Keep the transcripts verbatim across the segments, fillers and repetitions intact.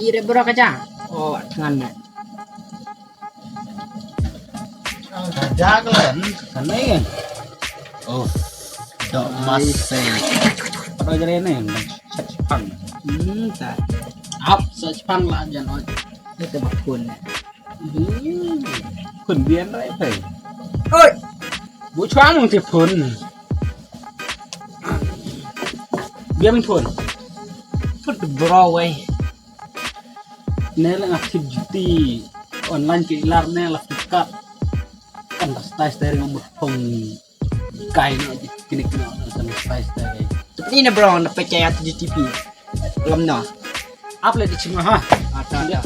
I re bro ka ja. Oh, tngan ne. Ka ja ka len, ka ne. Oh, dok mas se. Ro jare ne, sa chipang. Hmm, ta. Ap, sa chipang la jan oi. Ito ba phone ne. Hmm, phone bian rai phai. Oi. Bu chwa mong te phone. Bian phone. Phone bro wei. Ne la nga tip juti online ki lar ne la Flipkart. Kan ka style style nga mut phong kai no kini kini kan style style. Ni na bro na percaya tu juti pi. Lam no. Ap le di chima ha. Ata ata.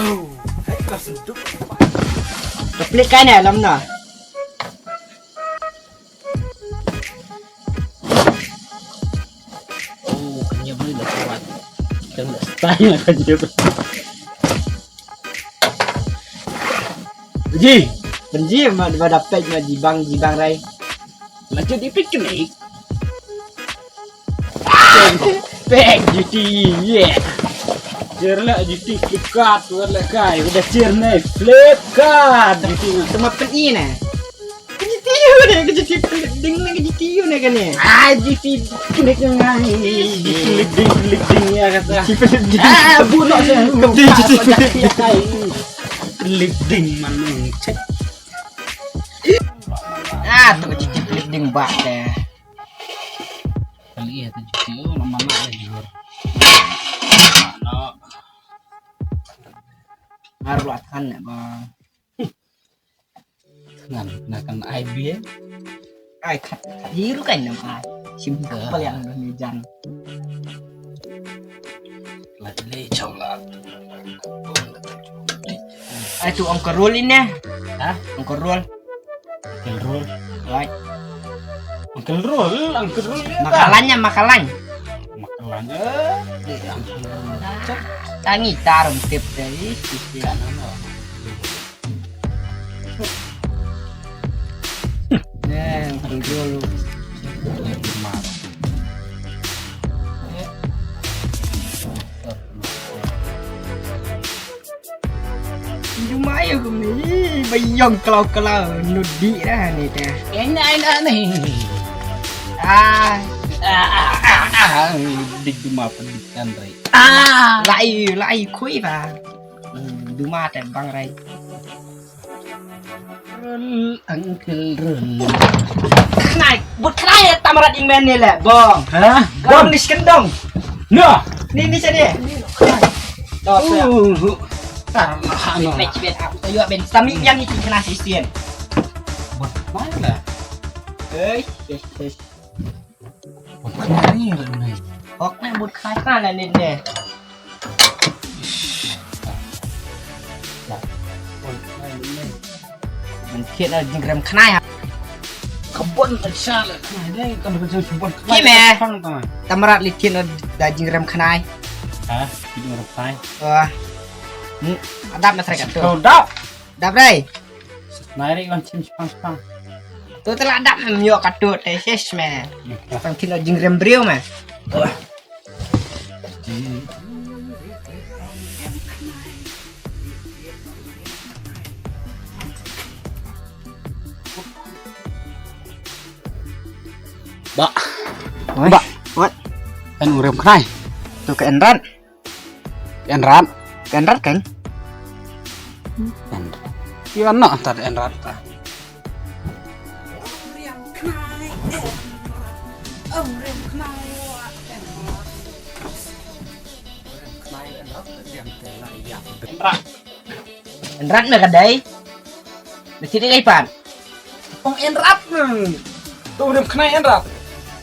Oh, hai ka seduk. Keplik kan ya lam no. Oh, kanya boleh dah kuat. Kena style lah kanya. Ji, benji ma ba dapet ma jibang jibang rai. Lah jadi piknik. Pek juti, yeah. Jer la juti Flipkart, wer la kai, udah jer ne Flipkart juti. Tuma pen i ne. Ka jiti u ne, ka jiti pelik ding ne, ka jiti u ne kane. Ah, jiti pelik ding ngai. Pelik ding, pelik ding ya kata. Jiti pelik ding. Ah, bunuh saya. Jiti pelik ding. Pelik ding man cek. Ah, tu ka jiti pelik ding ba te. Kali ya tu jiti u lama nak lagi. Mar buat kan ya bang. Ngan na kan ai bia. Ai khat khat hi ruh kan nam ai. Sim ka palian ba ni jan. La le chau la. Ai tu Uncle Rul ini. Ha? Uncle Rul. Uncle Rul. Right. Uncle Rul, Uncle Rul. Makalannya makalan. Makalannya. Tangi tarum tip dari sisi. Kan ano. Nen, dulu. Jumai aku ni, bayang kalau-kalau nudi dah ni dah. Enak, enak ni. Ah, ah, ah, ah, ah. Dik jumai pendidikan rai. Ah, lai, lai kui ba. Hmm, duma te bang rai. Rul, Uncle Rul. Khnai, but khnai tamrat ing men ni le, bong. Ha? Bong ni skendong. No. Ni ni sini. No, so. Uh, tar lah no. Pech ben aku tayo ben sami yang ni kena sisien. But mana? Eh, eh, eh. Hok ne but khai khnai la nin ne. Ban thied na jingrem khnai ha. Ka bon ka sha la khnai dei, kan ka jong ka bon khnai. Ki me? Tamrat li thied na da jingrem khnai. Ha, jingrem khnai. Wah. Hmm, adap na srek atu. Kau dap. Dap dei. Nai ri wan chim chipang chipang. Tu telah dap mem yo katu te ses me. Tang kino jingrem briew me. Ba. Oi. Ba. Wat. Kan urem khnai. Tu ka enrat. Enrat. Enrat kan? Enrat. Ïa no tar enrat ta. Enrat. Enrat me ka dei. Mesti dei pat. Ong enrat. Tu udah kena enrat.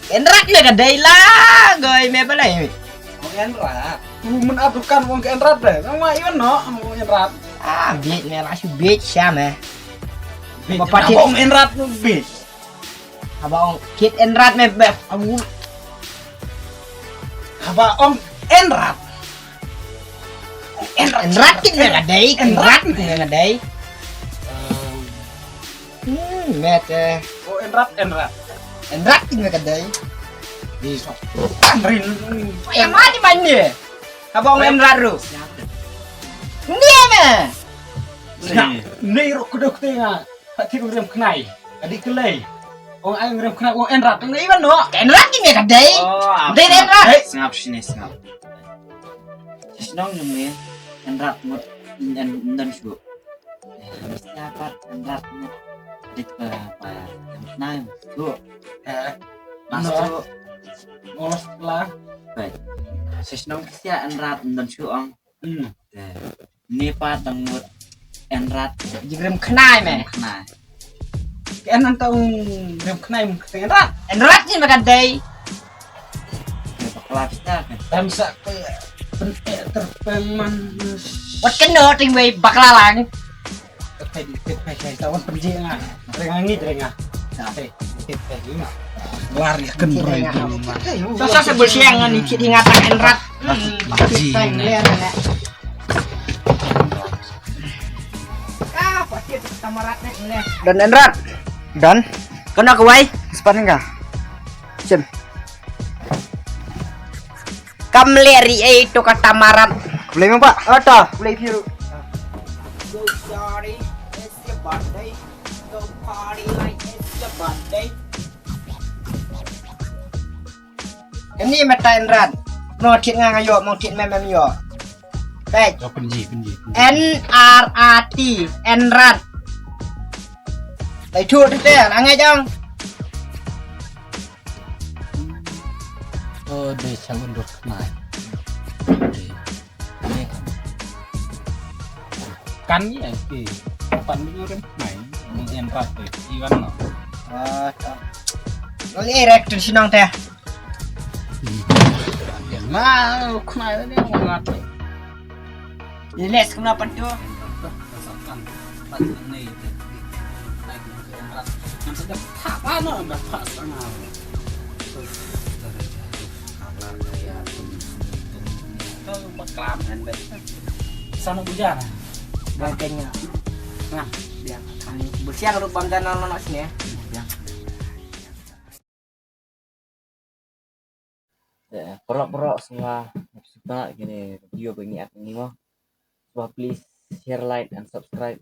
Enrat me ka dei la goi me balai. Ong enrat. Tu men ap dukan ong enrat deh. Nang ma iwan no ong enrat. Ah, bit me la shu bit sha me. Bit. Ong enrat tu bit. Haba ong kit enrat me be. Abu. Haba ong enrat. Enrat. Enrat kit me ka dei. Enrat me ka dei. Hmm, met eh. Oh, enrat, enrat. Enrat kin me ka dei. Di so. Anrin. Aya ma di man ni. Haba ong Enrat ru. Ni me. Ni ru kudu kudu nga. Pati ru rem knai. Adi kelai. Ong ai rem knai ong Enrat ong iwan no. Enrat kin me ka dei. Dei Enrat. Sngap sini sngap. Shnong jong me Enrat mut en dan shu. Mesti apa Enrat mut. Dik pa pa yang nai tu. Eh, Mas no. Tu. Ngos lah. Baik. Sesnong kisia Enrat ndon shu ong. Hmm. Eh, ni pa dang mut Enrat. Jing rem knai me. Knai. Ke en antau rem knai mut Enrat. Enrat ni makan dei. Bakla kita kan. Tam sa pe pen eh terpeman. Wat keno ting wei bakla lang. Te te te te tawan penji nga. Renga ngi renga. Te te te ngi. Lar ya ken broi dulu man. Sa sa sa bersiang ngan ni cit ingat Enrat. Ji. Don Enrat. Don. Kena ke wai. Sepan ka. Sim. Kam leh ri ei to kata marat. Boleh memang pak? Oto. Boleh biru. Go party, it's your birthday. Go party like it's your birthday. Ini meta Enrat. Mo thit nga nga yo, mo thit mem mem yo. Baik. Yo penji penji. N R A T Enrat. Lai thu te te, angai jong. Oh, dei chang un dot nai. Dei. Kan ni eh, eh. Pan ni rem nai. Ni en rat eh. Iwan no. Ah, ta. Ngol eh rek tu sinong te. Na, khna ni ngat. Ni les khna pan tu. Pan ni. Nang sedap tak ano dah tak sangat. Kau baklam kan bet. Sana bujar. Gantengnya. Nah, dia. Bersiang rupa dan anak sini ya. Dia. Paralok paralok semua, suka kini video ba ngi at ngi mo. Semua please share, like and subscribe.